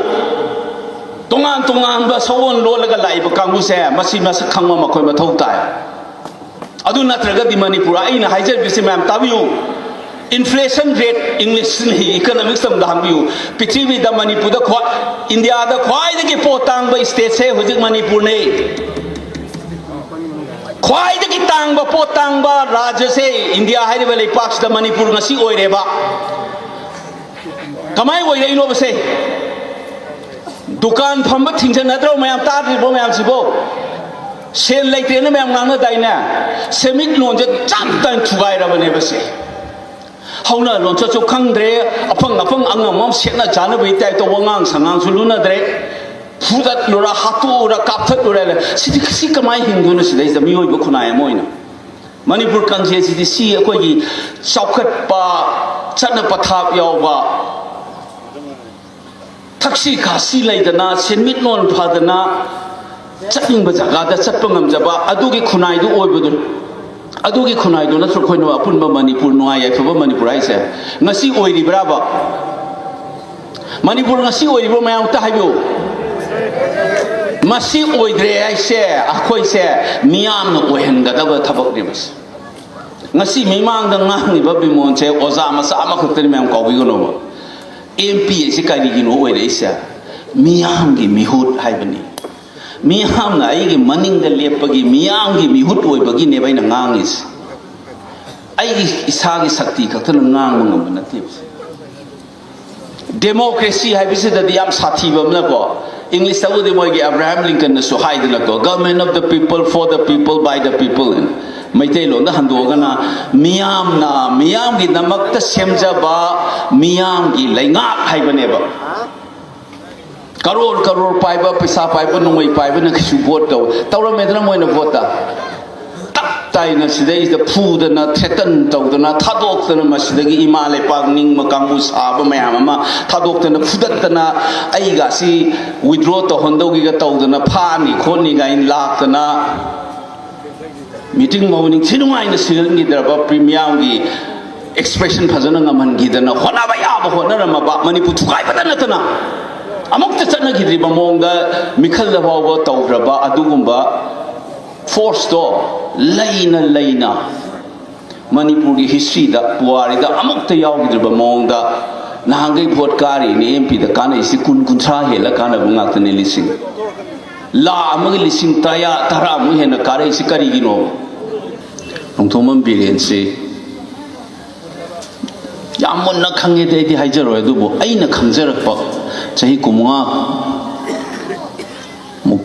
ꯇꯣꯉꯥꯟ ꯇꯣꯉꯥꯟꯕ ꯁꯑꯣꯟ ꯂꯣꯜꯂꯒ ꯂꯥꯛꯏꯕ ꯀꯥꯡꯕꯨꯁꯦ ꯃꯁꯤ ꯃꯁꯛ ꯈꯪꯕ ꯃꯈꯣꯏ ꯃꯊꯧ ꯇꯥꯏ꯫ ꯑꯗꯨ ꯅꯠꯇ꯭ꯔꯒꯗꯤ ꯃꯅꯤꯄꯨꯔ, ꯑꯩꯅ ꯍꯥꯏꯖꯔꯤꯕꯁꯤ ꯃꯌꯥꯝ ꯇꯥꯕꯤꯌꯨ, inflation rate, English ꯅꯤ, economics ꯇꯝꯗ ꯍꯪꯕꯤꯌꯨ, ꯄ꯭ꯔꯤꯊꯤꯕꯤꯗ ꯃꯅꯤꯄꯨꯔꯗ ꯈ꯭ꯋꯥꯏ, ꯏꯟꯗꯤꯌꯥꯗ ꯈ꯭ꯋꯥꯏꯗꯒꯤ ꯄꯣꯠ ꯇꯥꯡꯕ state ꯁꯦ ꯍꯧꯖꯤꯛ ꯃꯅꯤꯄꯨꯔꯅꯤ꯫ ꯈ꯭ꯋꯥꯏꯗꯒꯤ ꯇꯥꯡꯕ, ꯄꯣꯠ ꯇꯥꯡꯕ ꯔꯥꯖ꯭ꯌꯁꯦ ꯏꯟꯗꯤꯌꯥ ꯍꯥꯏꯔꯤꯕ ꯂꯩꯄꯥꯛꯁꯤꯗ ꯃꯅꯤꯄꯨꯔ ꯉꯁꯤ ꯑꯣꯏꯔꯦꯕ꯫ ꯀꯃꯥꯏꯅ ꯑꯣꯏꯔꯛꯏꯅꯣꯕꯁꯦ? ꯗꯨꯀꯥꯟ ꯐꯝꯕ ꯊꯤꯡꯖꯤꯟꯅꯗ꯭ꯔꯣ ꯃꯌꯥꯝ? ꯇꯥꯗ꯭ꯔꯤꯕꯣ ꯃꯌꯥꯝꯁꯤꯕꯣ? ꯁꯦꯜ ꯂꯩꯇ꯭ꯔꯦꯅ ꯃꯌꯥꯝ ꯉꯥꯡꯅꯗꯥꯏꯅꯦ? ꯁꯦꯟꯃꯤꯠꯂꯣꯟꯁꯦ ꯆꯞ ꯇꯥꯏꯅ ꯊꯨꯒꯥꯏꯔꯕꯅꯦꯕ ꯁꯦ꯫ ꯍꯧꯅ ꯂꯣꯟꯆꯠꯁꯨ ꯈꯪꯗ꯭ꯔꯦ, ꯑꯐꯪ ꯑꯐꯪ ꯑꯉꯝ ꯑꯃ ꯁꯦꯠꯅ ꯆꯥꯅꯕꯒꯤ type ꯇ ꯋꯥꯉꯥꯡ ꯁꯉꯥꯡꯁꯨ ꯂꯨꯅꯗ꯭ꯔꯦ꯫ ꯐꯨꯗꯠꯂꯨꯔ, ꯍꯥꯠꯇꯣꯛꯎꯔ, ꯀꯥꯞꯊꯠꯂꯨꯔ ꯂꯩ꯫ ꯁꯤꯗꯤ, ꯁꯤ ꯀꯃꯥꯏꯅ ꯍꯤꯡꯗꯣꯏꯅꯣ ꯁꯤꯗꯩꯁꯤꯗ ꯃꯤꯑꯣꯏꯕ ꯈꯨꯟꯅꯥꯏ ꯑꯃ ꯑꯣꯏꯅ? ꯃꯅꯤꯄꯨꯔ ꯀꯥꯡꯖꯩꯁꯤꯗꯤ ꯁꯤ ꯑꯩꯈꯣꯏꯒꯤ ꯆꯥꯎꯈꯠꯄ, ꯆꯠꯅ ꯄꯊꯥꯞ ꯌꯥꯎꯕ, ꯊꯛꯁꯤ ꯈꯥꯁꯤ ꯂꯩꯗꯅ, ꯁꯦꯟꯃꯤꯠꯂꯣꯟ ꯐꯗꯅ, ꯆꯠꯅꯤꯡꯕ ꯖꯒꯥꯗ ꯆꯠꯄ ꯉꯝꯖꯕ ꯑꯗꯨꯒꯤ ꯈꯨꯟꯅꯥꯏꯗꯨ ꯑꯣꯏꯕꯗꯨ, ꯑꯗꯨꯒꯤ ꯈꯨꯟꯅꯥꯏꯗꯨ ꯅꯠꯇ꯭ꯔꯣ ꯑꯩꯈꯣꯏꯅ ꯑꯄꯨꯟꯕ ꯃꯅꯤꯄꯨꯔ, ꯅꯨꯡꯉꯥꯏ ꯌꯥꯏꯐꯕ ꯃꯅꯤꯄꯨꯔ ꯍꯥꯏꯁꯦ? ꯉꯁꯤ ꯑꯣꯏꯔꯤꯕ꯭ꯔꯥꯕ? ꯃꯅꯤꯄꯨꯔ ꯉꯁꯤ ꯑꯣꯏꯔꯤꯕ꯭ꯔꯣ? ꯃꯌꯥꯝ ꯑꯝꯇ ꯍꯥꯏꯕꯤꯌꯨ꯫ ꯃꯁꯤ ꯑꯣꯏꯗ꯭ꯔꯦ ꯍꯥꯏꯁꯦ ꯑꯩꯈꯣꯏꯁꯦ ꯃꯤꯌꯥꯝꯅ ꯑꯣꯏꯍꯟꯒꯗꯕ ꯊꯕꯛꯅꯦ ꯃꯁꯤ꯫ ꯉꯁꯤ ꯃꯤꯃꯥꯡꯗ ꯉꯥꯡꯉꯤꯕ ꯕꯤꯃꯣꯟꯁꯦ ꯑꯣꯖꯥ ꯃꯆꯥ ꯑꯃꯈꯛꯇꯅꯤ, ꯃꯌꯥꯝ ꯀꯥꯎꯕꯤꯒꯅꯣꯕ꯫ ꯑꯦꯝ ꯄꯤ ꯑꯁꯤ ꯀꯔꯤꯒꯤꯅꯣ ꯑꯣꯏꯔꯛꯏꯁꯦ? ꯃꯤꯌꯥꯝꯒꯤ ꯃꯤꯍꯨꯠ ꯍꯥꯏꯕꯅꯤ꯫ ꯃꯤꯌꯥꯝꯅ ꯑꯩꯒꯤ ꯃꯅꯤꯡꯗ ꯂꯦꯞꯄꯒꯤ, ꯃꯤꯌꯥꯝꯒꯤ ꯃꯤꯍꯨꯠ ꯑꯣꯏꯕꯒꯤꯅꯦꯕ ꯑꯩꯅ ꯉꯥꯡꯉꯤꯁꯦ꯫ ꯑꯩꯒꯤ ꯏꯁꯥꯒꯤ ꯁꯛꯇꯤ ꯈꯛꯇꯅ ꯉꯥꯡꯕ ꯉꯝꯕ ꯅꯠꯇꯦꯕ꯫ ꯗꯦꯃꯣꯀ꯭ꯔꯦꯁꯤ ꯍꯥꯏꯕꯁꯤꯗꯗꯤ ꯌꯥꯝ ꯁꯥꯊꯤꯕ ꯑꯃꯅꯀꯣ, ꯏꯪꯂꯤꯁꯇꯕꯨꯗꯤ ꯃꯣꯏꯒꯤ Abraham ꯂꯤꯡꯀꯟꯅꯁꯨ ꯍꯥꯏꯗꯅꯀꯣ, "Government of the people, for the people, by the people" ꯍꯥꯏꯅ꯫ ꯃꯩꯇꯩꯂꯣꯟꯗ ꯍꯟꯗꯣꯛꯑꯒꯅ, ꯃꯤꯌꯥꯝꯅ ꯃꯤꯌꯥꯝꯒꯤꯗꯃꯛꯇ ꯁꯦꯝꯖꯕ ꯃꯤꯌꯥꯝꯒꯤ ꯂꯩꯉꯥꯛ ꯍꯥꯏꯕꯅꯦꯕ꯫ ꯀꯔꯣꯔ ꯀꯔꯣꯔ ꯄꯥꯏꯕ, ꯄꯩꯁꯥ ꯄꯥꯏꯕ, ꯅꯣꯡꯃꯩ ꯄꯥꯏꯕꯅ ꯀꯩꯁꯨ ꯚꯣꯠ ꯇꯧ-, ꯇꯧꯔꯝꯃꯦꯗꯅ ꯃꯣꯏꯅ ꯚꯣꯠꯇ꯫ ꯇꯞ ꯇꯥꯏꯅ ꯁꯤꯗꯩꯁꯤꯗ ꯐꯨꯗꯅ, ꯊ꯭ꯔꯦꯇꯟ ꯇꯧꯗꯅ, ꯊꯥꯗꯣꯛꯇꯅ, ꯃꯁꯤꯗꯒꯤ ꯏꯃꯥ ꯂꯩꯄꯥꯛ ꯅꯤꯡꯕ ꯀꯥꯡꯕꯨ ꯁꯥꯕ ꯃꯌꯥꯝ ꯑꯃ ꯊꯥꯗꯣꯛꯇꯅ, ꯐꯨꯗꯠꯇꯅ, ꯑꯩꯒ ꯑꯁꯤ withdraw ꯇꯧꯍꯟꯗꯧꯒꯤꯒ ꯇꯧꯗꯅ, ꯐꯥꯅꯤ ꯈꯣꯠꯅꯤ ꯀꯥꯏꯅ ꯂꯥꯛꯇꯅ, ꯃꯤꯇꯤꯡ ꯐꯥꯎꯕ ꯅꯤꯡꯊꯤ ꯅꯨꯡꯉꯥꯏꯅ ꯁꯤꯜꯍꯟꯈꯤꯗ꯭ꯔꯕ, ꯄ꯭ꯔꯤꯃꯤꯌꯥꯝꯒꯤ expression ꯐꯖꯅ ꯉꯝꯍꯟꯈꯤꯗꯅ, ꯍꯣꯠꯅꯕ ꯌꯥꯕ ꯍꯣꯠꯅꯔꯝꯃꯕ, ꯃꯅꯤꯄꯨꯔ ꯊꯨꯒꯥꯏꯕꯗ ꯅꯠꯇꯅ ꯑꯃꯨꯛꯇ ꯆꯠꯅꯈꯤꯗ꯭ꯔꯤꯕ ꯃꯑꯣꯡꯗ ꯃꯤꯈꯜꯗ ꯐꯥꯎꯕ ꯇꯧꯈ꯭ꯔꯕ ꯑꯗꯨꯒꯨꯝꯕ force ꯇꯣ ꯂꯩꯅ ꯂꯩꯅ ꯃꯅꯤꯄꯨꯔꯒꯤ history ꯗ, ꯄꯨꯋꯥꯔꯤꯗ ꯑꯃꯨꯛꯇ ꯌꯥꯎꯈꯤꯗ꯭ꯔꯤꯕ ꯃꯑꯣꯡꯗ ꯅꯍꯥꯟꯈꯩ ꯚꯣꯠ ꯀꯥꯔꯤꯅꯤ ꯑꯦꯝ ꯄꯤ ꯗ ꯀꯥꯟꯅꯩꯁꯤ ꯀꯨꯟ, ꯀꯨꯟꯊ꯭ꯔꯥ ꯍꯦꯜꯂ ꯀꯥꯟꯅꯕ ꯉꯥꯛꯇꯅꯤ꯫ ꯂꯤꯁꯤꯡ, ꯂꯥꯈ ꯑꯃꯒꯤ ꯂꯤꯁꯤꯡ ꯇꯔꯥ, ꯇꯔꯥꯃꯨꯛ ꯍꯦꯟꯅ ꯀꯥꯔꯛꯏꯁꯤ ꯀꯔꯤꯒꯤꯅꯣ? ꯅꯣꯡꯊꯣꯝꯕꯝ ꯕꯤꯔꯦꯟꯁꯤ ꯌꯥꯝ ꯃꯨꯟꯅ ꯈꯪꯉꯦꯗꯤ ꯑꯩꯗꯤ ꯍꯥꯏꯖꯔꯣꯏ, ꯑꯗꯨꯕꯨ ꯑꯩꯅ ꯈꯪꯖꯔꯛꯄ ꯆꯍꯤ ꯀꯨꯟꯃꯉꯥ ꯃꯨꯛ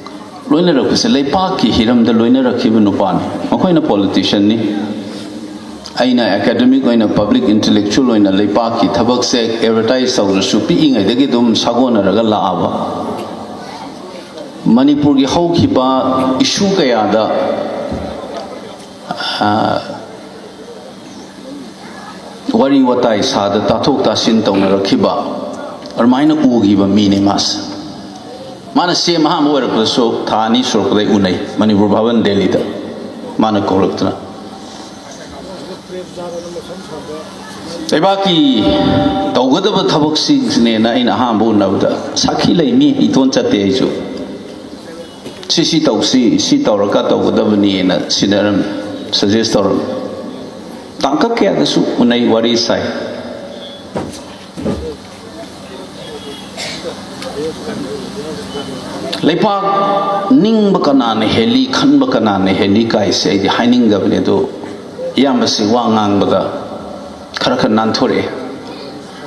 ꯂꯣꯏꯅꯔꯛꯄꯁꯦ ꯂꯩꯄꯥꯛꯀꯤ ꯍꯤꯔꯝꯗ ꯂꯣꯏꯅꯔꯛꯈꯤꯕ ꯅꯨꯄꯥꯅꯤ꯫ ꯃꯈꯣꯏꯅ politician ꯅꯤ, ꯑꯩꯅ academic ꯑꯣꯏꯅ, public intellectual ꯑꯣꯏꯅ ꯂꯩꯄꯥꯛꯀꯤ ꯊꯕꯛꯁꯦ advertise ꯇꯧꯗ꯭ꯔꯁꯨ ꯄꯤꯛꯏꯉꯩꯗꯒꯤ ꯑꯗꯨꯝ ꯁꯥꯒꯣꯟꯅꯔꯒ ꯂꯥꯛꯑꯕ꯫ ꯃꯅꯤꯄꯨꯔꯒꯤ ꯍꯧꯈꯤꯕ issue ꯀꯌꯥꯗ, ꯑ, ꯋꯥꯔꯤ ꯋꯥꯇꯥꯏ ꯁꯥꯗ ꯇꯥꯊꯣꯛ ꯇꯥꯁꯤꯟ ꯇꯧꯅꯔꯛꯈꯤꯕ, ꯑꯗꯨꯃꯥꯏꯅ ꯎꯈꯤꯕ ꯃꯤꯅꯤ ꯃꯥꯁꯦ꯫ ꯃꯥꯅ ꯁꯤ ꯑꯦꯝ ꯑꯍꯥꯟꯕ ꯑꯣꯏꯔꯛꯄꯗꯁꯨ ꯊꯥ ꯑꯅꯤ ꯁꯨꯔꯛꯄꯗꯩ ꯎꯅꯩ, ꯃꯅꯤꯄꯨꯔ ꯚꯕꯟ ꯗꯦꯜꯂꯤꯗ꯫ ꯃꯥꯅ ꯀꯧꯔꯛꯇꯅ, ꯂꯩꯕꯥꯛꯀꯤ ꯇꯧꯒꯗꯕ ꯊꯕꯛꯁꯤꯡꯁꯤꯅꯦꯅ ꯑꯩꯅ ꯑꯍꯥꯟꯕ ꯎꯅꯕꯗ ꯁꯥꯈꯤ ꯂꯩ, ꯃꯤ ꯏꯇꯣꯟ ꯆꯠꯇꯦ꯫ ꯑꯩꯁꯨ ꯁꯤ ꯁꯤ ꯇꯧꯁꯤ, ꯁꯤ ꯇꯧꯔꯒ ꯇꯧꯒꯗꯕꯅꯤꯅ ꯁꯤꯟꯅꯔꯝꯃꯤ, ꯁꯖꯦꯁ ꯇꯧꯔꯝꯃꯤ꯫ ꯇꯥꯡꯀꯛ ꯀꯌꯥꯗꯁꯨ ꯎꯅꯩ, ꯋꯥꯔꯤ ꯁꯥꯏ꯫ ꯂꯩꯄꯥꯛ ꯅꯤꯡꯕ ꯀꯅꯥꯅ ꯍꯦꯜꯂꯤ, ꯈꯟꯕ ꯀꯅꯥꯅ ꯍꯦꯜꯂꯤ ꯀꯥꯏꯁꯦ ꯑꯩꯗꯤ ꯍꯥꯏꯅꯤꯡꯗꯕꯅꯦ꯫ ꯑꯗꯣ ꯏꯌꯥꯝꯕꯁꯤ ꯋꯥ ꯉꯥꯡꯕꯗ ꯈꯔ ꯈꯔ ꯅꯥꯟꯊꯣꯔꯛꯑꯦ꯫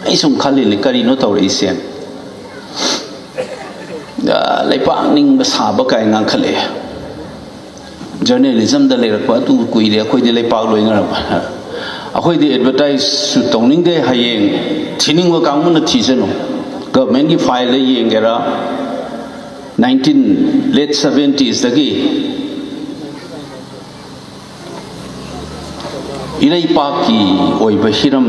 ꯑꯩ ꯁꯨꯝ ꯈꯜꯂꯤꯅꯦ, ꯀꯔꯤꯅꯣ ꯇꯧꯔꯛꯏꯁꯦ? ꯑ, ꯂꯩꯄꯥꯛ ꯅꯤꯡꯕ ꯁꯥꯕ ꯀꯥꯏ ꯉꯥꯡꯈꯠꯂꯛꯑꯦ꯫ ꯖꯔꯅꯦꯂꯤꯖꯝꯗ ꯂꯩꯔꯛꯄ ꯑꯗꯨ ꯀꯨꯏꯔꯦ꯫ ꯑꯩꯈꯣꯏꯗꯤ ꯂꯩꯄꯥꯛ ꯂꯣꯏꯅꯔꯛꯄ꯫ ꯑꯩꯈꯣꯏꯗꯤ ꯑꯦꯗꯚꯔꯇꯥꯏꯖꯁꯨ ꯇꯧꯅꯤꯡꯗꯦ꯫ ꯍꯌꯦꯡ ꯊꯤꯅꯤꯡꯕ ꯀꯥꯡꯕꯨꯅ ꯊꯤꯖꯅꯨ꯫ ꯒꯚꯔꯟꯃꯦꯟꯠꯀꯤ ꯐꯥꯏꯜꯗ ꯌꯦꯡꯒꯦꯔꯥ, ꯅꯥꯏꯟꯇꯤꯟ, ꯂꯦꯠ ꯁꯚꯦꯟꯇꯤꯁꯇꯒꯤ ꯏꯔꯩꯄꯥꯛꯀꯤ ꯑꯣꯏꯕ ꯍꯤꯔꯝ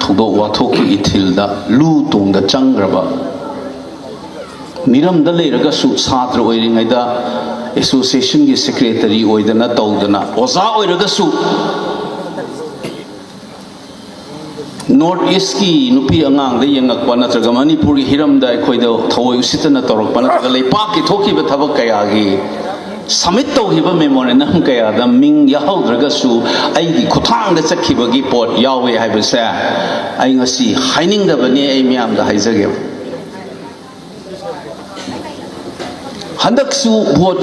ꯊꯧꯗꯣꯛ ꯋꯥꯊꯣꯛꯀꯤ ꯏꯊꯤꯜꯗ ꯂꯨ ꯇꯣꯡꯗ ꯆꯪꯈ꯭ꯔꯕ, ꯃꯤꯔꯝꯗ ꯂꯩꯔꯒꯁꯨ, ꯁꯥꯇ꯭ꯔ ꯑꯣꯏꯔꯤꯉꯩꯗ ꯑꯦꯁꯣꯁꯤꯌꯦꯁꯟꯒꯤ ꯁꯦꯀ꯭ꯔꯦꯇꯔꯤ ꯑꯣꯏꯗꯅ ꯇꯧꯗꯅ, ꯑꯣꯖꯥ ꯑꯣꯏꯔꯒꯁꯨ, ꯅꯣꯔꯠ ꯏꯁꯀꯤ ꯅꯨꯄꯤ ꯑꯉꯥꯡꯗ ꯌꯦꯡꯉꯛꯄ ꯅꯠꯇ꯭ꯔꯒ ꯃꯅꯤꯄꯨꯔꯒꯤ ꯍꯤꯔꯝꯗ ꯑꯩꯈꯣꯏꯗ ꯊꯑꯣꯏ ꯎꯁꯤꯠꯇꯅ ꯇꯧꯔꯛꯄ ꯅꯠꯇ꯭ꯔꯒ ꯂꯩꯄꯥꯛꯀꯤ ꯊꯣꯛꯈꯤꯕ ꯊꯕꯛ ꯀꯌꯥꯒꯤ ꯁꯕꯃꯤꯠ ꯇꯧꯈꯤꯕ ꯃꯦꯃꯣꯔꯦꯟꯗꯝ ꯀꯌꯥꯗ ꯃꯤꯡ ꯌꯥꯎꯍꯧꯗ꯭ꯔꯒꯁꯨ, ꯑꯩꯒꯤ ꯈꯨꯠꯊꯥꯡꯗ ꯆꯠꯈꯤꯕꯒꯤ ꯄꯣꯠ ꯌꯥꯎꯋꯦ ꯍꯥꯏꯕꯁꯦ ꯑꯩ ꯉꯁꯤ ꯍꯥꯏꯅꯤꯡꯗꯕꯅꯤ꯫ ꯑꯩ ꯃꯌꯥꯝꯗ ꯍꯥꯏꯖꯒꯦ꯫ ꯍꯟꯗꯛꯁꯨ ꯚꯣꯠ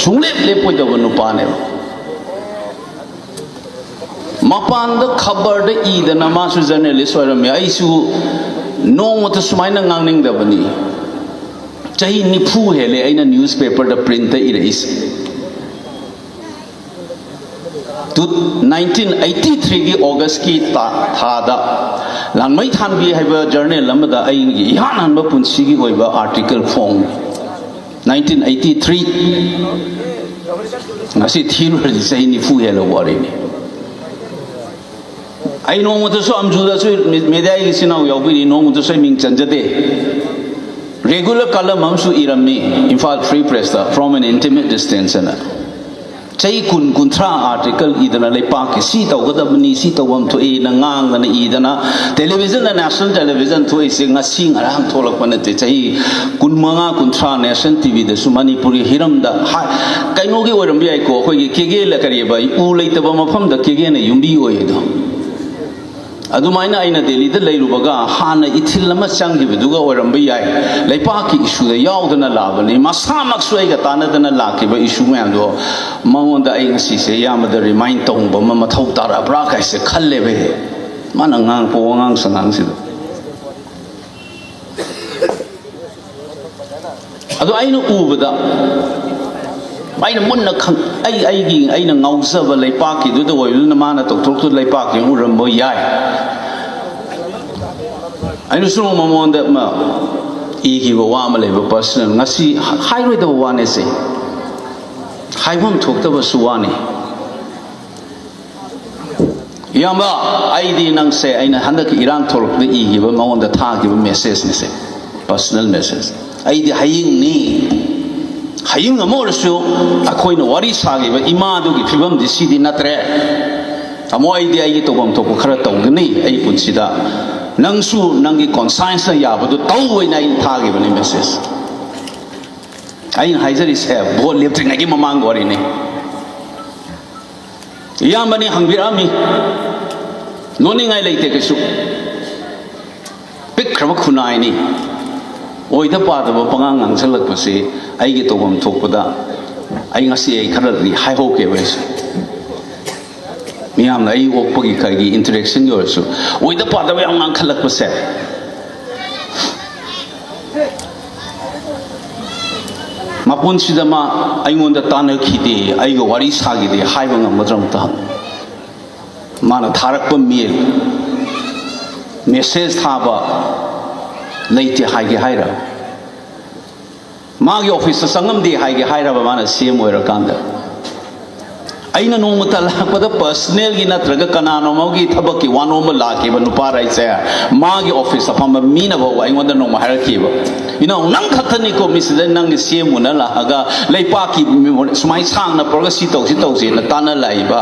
ꯁꯨꯡꯂꯦꯞ ꯂꯦꯞꯄꯣꯏꯗꯕ ꯅꯨꯄꯥꯅꯦꯕ꯫ ꯃꯄꯥꯟꯗ ꯈꯕꯔꯗ ꯏꯗꯅ, ꯃꯥꯁꯨ ꯖꯔꯅꯦꯂꯤꯁ ꯑꯣꯏꯔꯝꯃꯦ, ꯑꯩꯁꯨ ꯅꯣꯡꯃꯇ ꯁꯨꯃꯥꯏꯅ ꯉꯥꯡꯅꯤꯡꯗꯕꯅꯤ꯫ ꯆꯍꯤ ꯅꯤꯐꯨ ꯍꯦꯜꯂꯦ ꯑꯩꯅ ꯅ꯭ꯌꯨꯁꯄꯦꯄꯔꯗ ꯄ꯭ꯔꯤꯟꯠꯇ ꯏꯔꯛꯏꯁꯦ꯫ ꯇꯨ, ꯅꯥꯏꯟꯇꯤꯟ ꯑꯩꯠꯇꯤ ꯊ꯭ꯔꯤꯒꯤ ꯑꯣꯒꯁꯀꯤ ꯇꯥ-, ꯊꯥꯗ ꯂꯥꯡꯃꯩ ꯊꯥꯟꯕꯤ ꯍꯥꯏꯕ ꯖꯔꯅꯦꯜ ꯑꯃꯗ ꯑꯩꯒꯤ ꯏꯍꯥꯟ ꯍꯥꯟꯕ ꯄꯨꯟꯁꯤꯒꯤ ꯑꯣꯏꯕ ꯑꯥꯔꯇꯤꯀꯜ ꯐꯣꯡꯉꯤ꯫ Nineteen eighty three. ꯉꯁꯤ ꯊꯤꯔꯨꯔꯗꯤ ꯆꯍꯤ ꯅꯤꯐꯨ ꯍꯦꯜꯂꯕ ꯋꯥꯔꯤꯅꯤ꯫ ꯑꯩ ꯅꯣꯡꯃꯇꯁꯨ ꯑꯝꯖꯨꯗꯁꯨ ꯃꯦꯗꯤꯌꯥꯒꯤ ꯏꯆꯤꯟ ꯏꯅꯥꯎ ꯌꯥꯎꯕꯤꯔꯤ, ꯅꯣꯡꯃꯇꯁꯨ ꯑꯩ ꯃꯤꯡ ꯆꯟꯖꯗꯦ꯫ ꯔꯦꯒꯨꯂꯔ ꯀꯂꯝ ꯑꯃꯁꯨ ꯏꯔꯝꯃꯤ, ꯏꯝꯐꯥꯜ ꯐ꯭ꯔꯤ ꯄ꯭ꯔꯦꯁꯇ, "From an intimate distance" ꯍꯥꯏꯅ꯫ ꯆꯍꯤ ꯀꯨꯟ, ꯀꯨꯟꯊ꯭ꯔꯥ ꯑꯥꯔꯇꯤꯀꯜ ꯏꯗꯅ, ꯂꯩꯄꯥꯛꯀꯤ ꯁꯤ ꯇꯧꯒꯗꯕꯅꯤ, ꯁꯤ ꯇꯧꯐꯝ ꯊꯣꯛꯏꯅ ꯉꯥꯡꯗꯅ ꯏꯗꯅ, ꯇꯦꯂꯤꯚꯤꯖꯟꯗ, ꯅꯦꯁꯅꯦꯜ ꯇꯦꯂꯤꯚꯤꯖꯟ ꯊꯣꯛꯏꯁꯦ ꯉꯁꯤ ꯉꯔꯥꯡ ꯊꯣꯛꯂꯛꯄ ꯅꯠꯇꯦ꯫ ꯆꯍꯤ ꯀꯨꯟꯃꯉꯥ, ꯀꯨꯟꯊ꯭ꯔꯥ ꯅꯦꯁꯅꯦꯜ ꯇꯤꯚꯤꯗꯁꯨ ꯃꯅꯤꯄꯨꯔꯒꯤ ꯍꯤꯔꯝꯗ ꯍꯥꯏ-, ꯀꯩꯅꯣꯒꯤ ꯑꯣꯏꯔꯝꯕ ꯌꯥꯏꯀꯣ, ꯑꯩꯈꯣꯏꯒꯤ ꯀꯦꯒꯦ ꯀꯔꯤꯕ, ꯎ ꯂꯩꯇꯕ ꯃꯐꯝꯗ ꯀꯦꯒꯦꯅ ꯌꯨꯝꯕꯤ ꯑꯣꯏ ꯑꯗꯣ꯫ ꯑꯗꯨꯃꯥꯏꯅ ꯑꯩꯅ ꯗꯦꯜꯂꯤꯗ ꯂꯩꯔꯨꯕꯒ ꯍꯥꯟꯅ ꯏꯊꯤꯜ ꯑꯃ ꯆꯪꯈꯤꯕꯗꯨꯒ ꯑꯣꯏꯔꯝꯕ ꯌꯥꯏ꯫ ꯂꯩꯄꯥꯛꯀꯤ ꯏꯁꯨꯗ ꯌꯥꯎꯗꯅ ꯂꯥꯛꯑꯕꯅꯤ꯫ ꯃꯁꯥꯃꯛꯁꯨ ꯑꯩꯒ ꯇꯥꯟꯅꯗꯅ ꯂꯥꯛꯈꯤꯕ ꯏꯁꯨ ꯃꯌꯥꯝꯗꯣ ꯃꯉꯣꯟꯗ ꯑꯩ ꯉꯁꯤꯁꯦ ꯏꯌꯥꯝꯕꯗ ꯔꯤꯃꯥꯏꯟ ꯇꯧꯕ ꯑꯃ ꯃꯊꯧ ꯇꯥꯔꯛꯑꯕ꯭ꯔꯥ ꯀꯥꯏꯁꯦ ꯈꯜꯂꯦꯕ ꯑꯩ꯫ ꯃꯥꯅ ꯉꯥꯡꯉꯛꯄ ꯋꯥꯉꯥꯡ ꯁꯉꯥꯡꯁꯤꯗ꯫ ꯑꯗꯣ ꯑꯩꯅ ꯎꯕꯗ, ꯑꯩꯅ ꯃꯨꯟꯅ ꯈꯪ-, ꯑꯩ, ꯑꯩꯒꯤ, ꯑꯩꯅ ꯉꯥꯎꯖꯕ ꯂꯩꯄꯥꯛꯀꯤꯗꯨꯗ ꯑꯣꯏꯕꯗꯨꯅ ꯃꯥꯅ ꯇꯧꯊꯣꯔꯛꯇꯨ ꯂꯩꯄꯥꯛꯀꯤ ꯎꯔꯝꯕ ꯌꯥꯏ꯫ ꯑꯩꯅꯁꯨ ꯃꯉꯣꯟꯗ ꯑꯃ ꯏꯈꯤꯕ ꯋꯥ ꯑꯃ ꯂꯩꯕ, ꯄꯔꯁꯅꯦꯜ, ꯉꯁꯤ ꯍꯥꯏꯔꯣꯏꯗꯕ ꯋꯥꯅꯦꯁꯦ, ꯍꯥꯏꯐꯝ ꯊꯣꯛꯇꯕꯁꯨ ꯋꯥꯅꯤ꯫ ꯏꯌꯥꯝꯕ, ꯑꯩꯗꯤ ꯅꯪꯁꯦ, ꯑꯩꯅ ꯍꯟꯗꯛꯀꯤ ꯏꯔꯥꯡ ꯊꯣꯛꯂꯛꯄꯗ ꯏꯈꯤꯕ, ꯃꯉꯣꯟꯗ ꯊꯥꯈꯤꯕ ꯃꯦꯁꯦꯖꯅꯤꯁꯦ, ꯄꯔꯁꯅꯦꯜ ꯃꯦꯁꯦꯖ꯫ "ꯑꯩꯗꯤ ꯍꯌꯤꯡꯅꯤ, ꯍꯌꯤꯡ ꯑꯃ ꯑꯣꯏꯔꯁꯨ ꯑꯩꯈꯣꯏꯅ ꯋꯥꯔꯤ ꯁꯥꯈꯤꯕ ꯏꯃꯥꯗꯨꯒꯤ ꯐꯤꯕꯝꯗꯤ ꯁꯤꯗꯤ ꯅꯠꯇ꯭ꯔꯦ꯫ ꯇꯥꯃꯣ, ꯑꯩꯗꯤ ꯑꯩꯒꯤ ꯇꯧꯐꯝ ꯊꯣꯛꯄ ꯈꯔ ꯇꯧꯒꯅꯤ ꯑꯩ ꯄꯨꯟꯁꯤꯗ꯫ ꯅꯪꯁꯨ ꯅꯪꯒꯤ ꯀꯣꯟꯁꯥꯏꯟꯁꯅ ꯌꯥꯕꯗꯨ ꯇꯧ" ꯍꯥꯏꯅ ꯑꯩꯅ ꯊꯥꯈꯤꯕꯅꯤ ꯃꯦꯁꯦꯖ꯫ ꯑꯩꯅ ꯍꯥꯏꯖꯔꯤꯁꯦ ꯚꯣꯠ ꯂꯦꯞꯇ꯭ꯔꯤꯉꯩꯒꯤ ꯃꯃꯥꯡꯒꯤ ꯋꯥꯔꯤꯅꯤ꯫ ꯏꯌꯥꯝꯕꯅꯤ ꯍꯪꯕꯤꯔꯛꯑꯝꯃꯤ, ꯅꯣꯛꯅꯤꯡꯉꯥꯏ ꯂꯩꯇꯦ ꯀꯩꯁꯨ꯫ ꯄꯤꯛꯈ꯭ꯔꯕ ꯈꯨꯟꯅꯥꯏꯅꯤ꯫ ꯑꯣꯏꯗ ꯄꯥꯗꯕ ꯄꯉꯥꯡ ꯉꯥꯡꯁꯜꯂꯛꯄꯁꯤ ꯑꯩꯒꯤ ꯇꯧꯐꯝ ꯊꯣꯛꯄꯗ ꯑꯩ ꯉꯁꯤ ꯑꯩ ꯈꯔꯗꯤ ꯍꯥꯏꯍꯧꯒꯦꯕ ꯑꯩꯁꯦ꯫ ꯃꯤꯌꯥꯝꯅ ꯑꯩ ꯑꯣꯛꯄꯒꯤ ꯀꯔꯤꯒꯤ ꯏꯟꯇꯔꯦꯛꯁꯟꯒꯤ ꯑꯣꯏꯔꯁꯨ ꯑꯣꯏꯗ ꯄꯥꯗꯕ ꯌꯥꯝ ꯉꯥꯡꯈꯠꯂꯛꯄꯁꯦ꯫ ꯃꯄꯨꯟꯁꯤꯗ ꯃꯥ ꯑꯩꯉꯣꯟꯗ ꯇꯥꯟꯅꯈꯤꯗꯦ, ꯑꯩꯒ ꯋꯥꯔꯤ ꯁꯥꯈꯤꯗꯦ ꯍꯥꯏꯕ ꯉꯝꯒꯗ꯭ꯔꯥ ꯑꯝꯇ ꯍꯪꯉꯨ꯫ ꯃꯥꯅ ꯊꯥꯔꯛꯄ ꯃꯦꯜ, ꯃꯦꯁꯦꯖ ꯊꯥꯕ ꯂꯩꯇꯦ ꯍꯥꯏꯒꯦ ꯍꯥꯏꯔ? ꯃꯥꯒꯤ ꯑꯣꯐꯤꯁꯇ ꯆꯪꯉꯝꯗꯦ ꯍꯥꯏꯒꯦ ꯍꯥꯏꯔꯕ ꯃꯥꯅ ꯁꯤ ꯑꯦꯝ ꯑꯣꯏꯔꯀꯥꯟꯗ? ꯑꯩꯅ ꯅꯣꯡꯃꯇ ꯂꯥꯛꯄꯗ ꯄꯔꯁꯅꯦꯜꯒꯤ ꯅꯠꯇ꯭ꯔꯒ ꯀꯅꯥꯅꯣ ꯑꯃꯒꯤ ꯊꯕꯛꯀꯤ ꯋꯥꯅꯣꯝꯕ ꯂꯥꯛꯈꯤꯕ ꯅꯨꯄꯥ ꯍꯥꯏꯁꯦ, ꯃꯥꯒꯤ ꯑꯣꯐꯤꯁꯇ ꯐꯝꯕ ꯃꯤꯅ ꯐꯥꯎꯕ ꯑꯩꯉꯣꯟꯗ ꯅꯣꯡꯃ ꯍꯥꯏꯔꯛꯈꯤꯕ, "ꯏꯅꯥꯎ, ꯅꯪ ꯈꯛꯇꯅꯤꯀꯣ ꯃꯤꯁꯤꯗ ꯅꯪꯒꯤ ꯁꯤ ꯑꯦꯝ ꯑꯣꯅ ꯂꯥꯛꯑꯒ ꯂꯩꯄꯥꯛꯀꯤ ꯃꯤ ꯁꯨꯃꯥꯏꯅ ꯁꯥꯡꯅ ꯄꯨꯔꯒ ꯁꯤ ꯇꯧꯁꯤ ꯇꯧꯁꯤꯅ ꯇꯥꯟꯅ ꯂꯥꯛꯏꯕ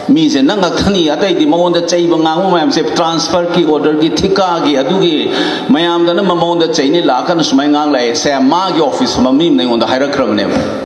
ꯃꯤꯁꯦ, ꯅꯪ ꯈꯛꯇꯅꯤ꯫ ꯑꯇꯩꯗꯤ ꯃꯉꯣꯟꯗ ꯆꯩꯕ ꯉꯥꯡꯕ ꯃꯌꯥꯝꯁꯦ ꯇ꯭ꯔꯥꯟꯁꯐꯔꯒꯤ ꯑꯣꯔꯗꯔꯒꯤ ꯊꯤꯀꯥꯒꯤ ꯑꯗꯨꯒꯤ ꯃꯌꯥꯝꯗꯅ ꯃꯉꯣꯟꯗ ꯆꯩꯅꯤ ꯂꯥꯛꯑꯀꯥꯟꯗ ꯁꯨꯃꯥꯏꯅ ꯉꯥꯡ ꯂꯥꯛꯑꯦ" ꯁꯦ ꯃꯥꯒꯤ ꯑꯣꯐꯤꯁ ꯐꯝꯕ ꯃꯤ ꯑꯃꯅ ꯑꯩꯉꯣꯟꯗ ꯍꯥꯏꯔꯛꯈ꯭ꯔꯕꯅꯦꯕ꯫